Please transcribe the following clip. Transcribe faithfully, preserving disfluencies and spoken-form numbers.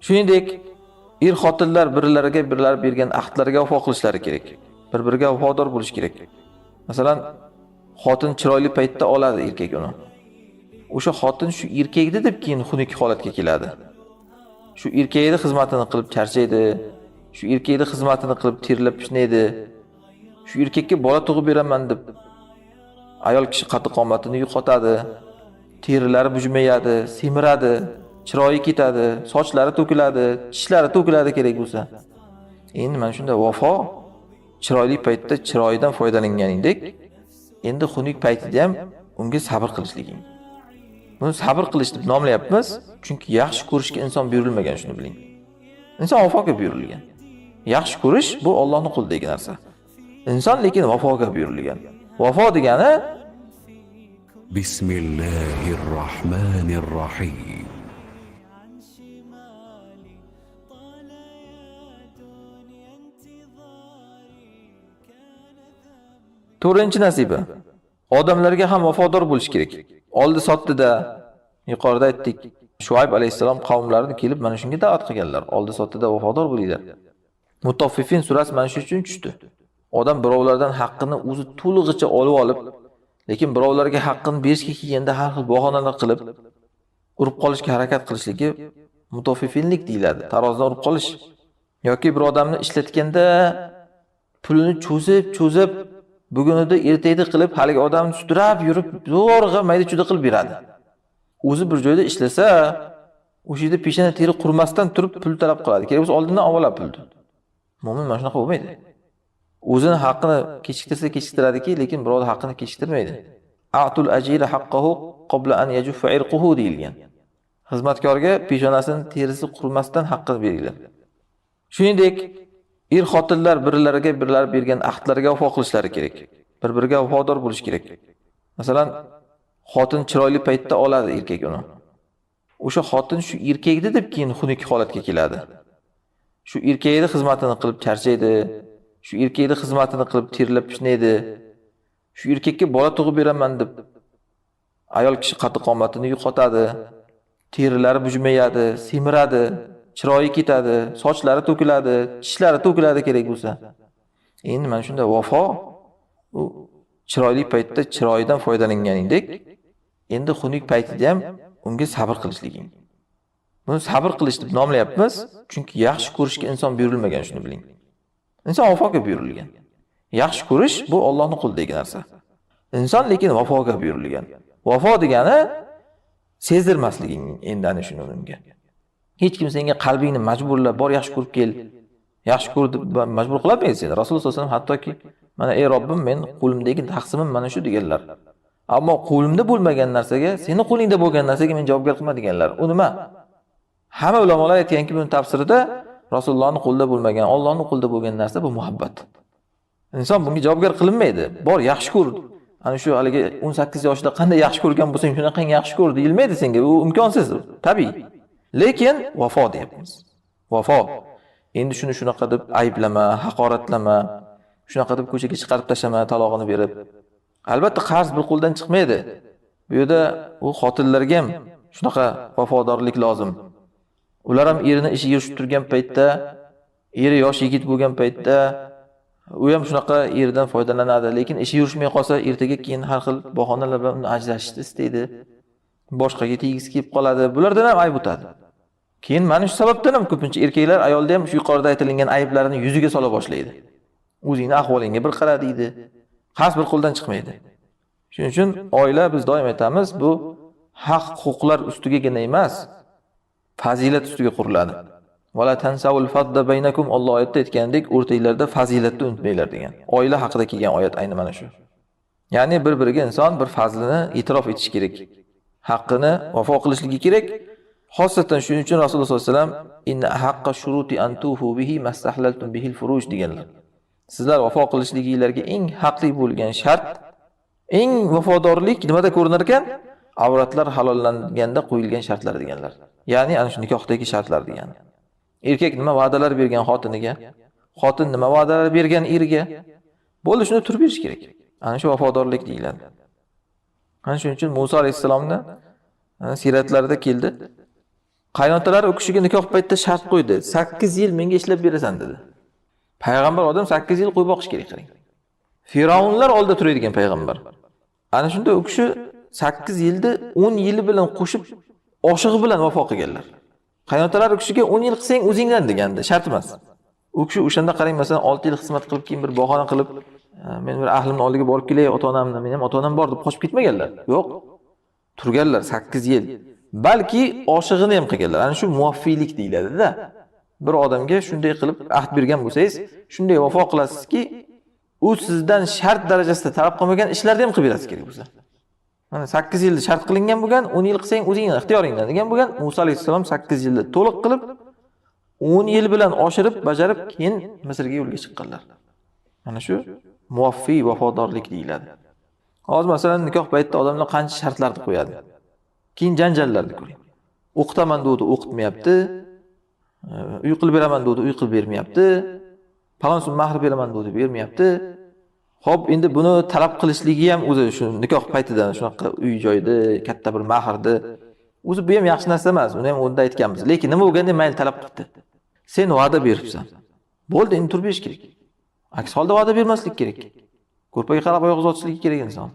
Shuningdek, er-xotinlar birlariga birlar bergan ahdlarga vafo qilishlari kerak. Bir-biriga vafodor bo'lishi kerak. Masalan, xotin chiroyli paytda oladi erkak uni. O'sha xotin shu erkakni deb keyin xunuk holatga keladi. Shu erkakni xizmatini qilib charchaydi. Shu erkakni xizmatini qilib terlab pishnaydi. Shu erkakka bola tug'ib beraman deb ayol kishi qaddi qomatini yo'qotadi. Terilari bujmayadi, semiradi, chiroyi ketadi, sochlari to'kiladi, tishlari to'kiladi kerak bo'lsa. Endi mana shunday vafo, chiroyli paytda chiroyidan foydalanganingdek, endi xunuk paytida ham unga sabr qilishliging. Buni sabr qilish deb nomlayapmiz, chunki yaxshi ko'rishga inson buyurilmagan, shuni biling. Inson vafoga buyurilgan. Yaxshi ko'rish bu Allohning qo'lidagi narsa. Inson lekin vafoga buyurilgan. Vafo degani بسم الله الرحمن الرحيم. To'rtinchi nasiba. Odamlarga ham vafodor bo'lish kerak. Oldi sottida, yuqorida aytdik, Shuayb alayhissalom qavmlarini kelib mana shunga da'vat qilganlar. Oldi sottida vafodor bo'linglar. Mutaffifin surasi mana shu uchun tushdi. Odam birovlardan haqqini o'zi to'lig'icha olib olib, lekin birovlarga haqqini berishga kelganda har xil bahonalar qilib, urib qolishga harakat qilishligi mutaffifinlik deyiladi. Tarozidan urib qolish. Yoki bir odamni ishlatganda pulini cho'zib, cho'zib, bugunida ertaydi qilib, haligi odamni sudrab yurib, zo'rg'a mayda-chuyda qilib beradi. O'zi bir joyda ishlasa, o'sha yerda peshona teri qurimasdan turib pul talab qiladi. Kerak bo'lsa, oldindan olib ola pulni. Mo'min mana shunaqa bo'lmaydi. O'zini haqqini kechiktirsa kechiktiradiki, lekin birovni haqqini kechiktirmaydi. "A'tul ajira haqqahu qabla an yajuffa irquhu", deyilgan. Xizmatkorga peshonasini terisi qurimasdan haqqini beringlar. Shuningdek, er-xotinlar birlariga birlar bergan ahdlarga vafo qilishlari kerak. Bir-biriga vafodor bo'lishi kerak. Masalan, xotin chiroyli paytda oladi erkak uni. O'sha xotin shu erkakni deb keyin xunuk holatga keladi. Shu erkakni xizmatini qilib charchaydi. Shu erkakni xizmatini qilib terlab pishnaydi. Shu erkakka bola tug'ib beraman deb ayol kishi qaddi qomatini yo'qotadi. Terilari bujmayadi, semiradi, chiroyi ketadi, sochlari to'kiladi, tishlari to'kiladi kerak bo'lsa. Endi mana shunday vafo, u chiroyli paytda chiroyidan foydalanganingdek, endi xunuk paytida ham unga sabr qilishliging. Buni sabr qilish deb nomlayapmiz, chunki yaxshi ko'rishga inson buyurilmagan, shuni biling. Inson vafoga buyurilgan. Yaxshi ko'rish bu Allohning qo'lidagi narsa. Inson lekin vafoga buyurilgan. Vafo degani sezdirmasliging endi ana shuni unga. Hech kim senga qalbingni majburlab, "Bor, yaxshi ko'rib kel, yaxshi ko'r", deb majbur qilolmaydi seni. Rasululloh sallallohu alayhi vasallam hattoki, "Mana, ey Robbim, men qo'limdagi taqsimim mana shu", deganlar. Ammo qo'limda bo'lmagan narsaga, seni qo'lingda bo'lgan narsaga men javobgar qilma, deganlar. U nima? Hamma ulamolar aytganki, buni tafsirida Rasulullohning qo'lida bo'lmagan, Allohning qo'lida bo'lgan narsa bu muhabbat. Inson bunga javobgar qilinmaydi. "Bor, yaxshi ko'r. Ana shu haligi o'n sakkiz yoshida qanday yaxshi ko'rgan bo'lsang, shunaqangi yaxshi ko'r", deyilmaydi senga. U imkonsiz, tabiiy. Lekin vafo deyapmiz. Vafo. Endi shuni shunaqa deb ayblama, haqoratlama, shunaqa deb ko'chaga chiqarib tashlama, talog'ini berib. Albatta, qarz bir qo'ldan chiqmaydi. Bu yerda u xotinlarga ham shunaqa vafodorlik lozim. Ular ham erini ishi yurishib turgan paytda, eri yosh yigit bo'lgan paytda, u ham shunaqa eridan foydalanadi. Lekin ishi yurishmay qolsa, ertaga keyin har xil bahonalar bilan uni ajratishni istaydi. Boshqaga tegisi kelib qoladi. Bulardan ham ayb o'tadi. Keyin mana shu sababdan ham ko'pincha erkaklar ayolda ham shu yuqorida aytilingan ayblarni yuziga sola boshlaydi. "O'zingni ahvolingga bir qara", deydi. Qarz bir qo'ldan chiqmaydi. Shuning uchun oila, biz doim aytamiz, bu haq-huquqlar ustigagina emas, fazilat ustiga quriladi. "Va la tansawul fadla baynakum", Alloh oyatda aytganidek, "O'rtanglarda fazilatni unutmanglar", degan. Oila haqida kelgan oyat ayni mana shu. Ya'ni bir-biriga inson bir fazlini e'tirof etishi kerak. Haqqini vafo qilishligi kerak. Xosatan shuning uchun Rasululloh sollallohu alayhi vasallam, "Inna haqqa shuruti an tufu bihi mastahlaltum bihil furuj", deganlar. Sizlar vafo qilishliginglarga eng haqli bo'lgan shart, eng vafodorlik nimada ko'rinar ekan? Avratlar halollanganda qo'yilgan shartlar, deganlar. Ya'ni ana shu nikohdagi shartlar degani. Erkak nima va'dalar bergan xotiniga, xotin nima va'dalar bergan eriga, bo'ldi, shuni turib berish kerak. Ana shu vafodorlik deyiladi. Ana shuning uchun Muso alayhissalomni, e, siyratlarida keldi. قايناتىلار ئۇ كىشىگە نىكاھ پەيتتە شەرت قويدى. سەككىز يىل مەڭگە ئىشلەپ بېرىسەن دېدى. پەيغەمبەر ئادەم سەككىز يىل قوي باقىش كېرەك، قاراڭ. فىرئەۋنلار ئالدىدا تۇرىدىكەن پەيغەمبەر. ئەنە شۇنداق ئۇ كىشى سەككىز يىلدا ئون يىلى بىلەن قوشۇپ ئاشىغى بىلەن ۋاپا قىلغانلار. قايناتىلار ئۇ كىشىگە ئون يىل قىلساڭ ئۆزۈڭدىن دېگەندى، شەرت ئەمەس. ئۇ كىشى ئوشاندا قاراڭ، مەسىلەن، ئالتە يىل خىزمەت قىلىپ، كېيىن بىر باھانە قىلىپ، ئە، مەن بىر ئەھلىمنىڭ ئالدىغا بېرىپ كېلەي، ئاتا-ئانامنى، مېنىڭ ئاتا-ئانام بار دەپ قاچىپ كەتمىگەنلەر. يوق. تۇرغانلار سەككىز يىل. بەلكى ئاشىغىنى ھەم قىلغانلار. ئەنە شۇ مۇۋەپپەقلىك دېيىلەدى-دە. بىر ئادەمگە شۇنداق قىلىپ ئەھد بەرگەن بولسىڭىز، شۇنداق ۋاپا قىلاسىزكى، ئۇ سىزدىن شەرت دەرىجىسىدە تەلەپ قىلمىغان ئىشلارنى ھەم قىلىپ بېرەسىز كېرەك بولسا. مانا سەككىز يىلدا شەرت قىلىنغان بولغان، ئون يىل قىلساڭ ئۆزۈڭنىڭ ئىختىيارىڭدىن دېگەن بولغان. مۇسا ئەلەيھىسسالام سەككىز يىلدا تولۇق قىلىپ، ئون يىل بىلەن ئاشۇرۇپ، باجارىپ، كېيىن مىسىرغا يولغا چىققانلار. مانا شۇ مۇۋەپپەق ۋاپادارلىق دېيىلەدى. ھازىر، مەسىلەن، نىكاھ پەيتتە ئادەملەر قانچە شەرتلەرنى قويىدۇ. كېيىن جانجاللارنى كۆرۈڭ. ئوقۇتىمەن دېدى، ئوقۇتماياپتۇ. ئە، ئۆي قىلىپ بېرىمەن دېدى، ئۆي قىلىپ بېرىمەياپتۇ. پالان سوم مەھىر بېرىمەن دېدى، بەرمەيەپتۇ. خوپ، ئەمدى بۇنى تەلەپ قىلىشلىكى ھەم ئۆزى شۇ نىكاھ پەيتىدە شۇنداق ئۆي جايدى، كاتتا بىر مەھىردى. ئۆزى بۇ ھەم ياخشى نەرسە ئەمەس، ئۇنى ھەم ئۇنداق ئېيتقانمىز. لېكىن نېمە بولغاندى، مەيلى تەلەپ قىپتۇ. سەن ۋەدە بېرىپسەن. بولدى، ئەمدى تۇرۇپ بېرىش كېرەك. ئەكس ھالدا ۋەدە بەرمەسلىك كېرەك. كۆرپىگە قاراپ ئاياغ ئۇزىتىشلىكى كېرەك ئىنسان.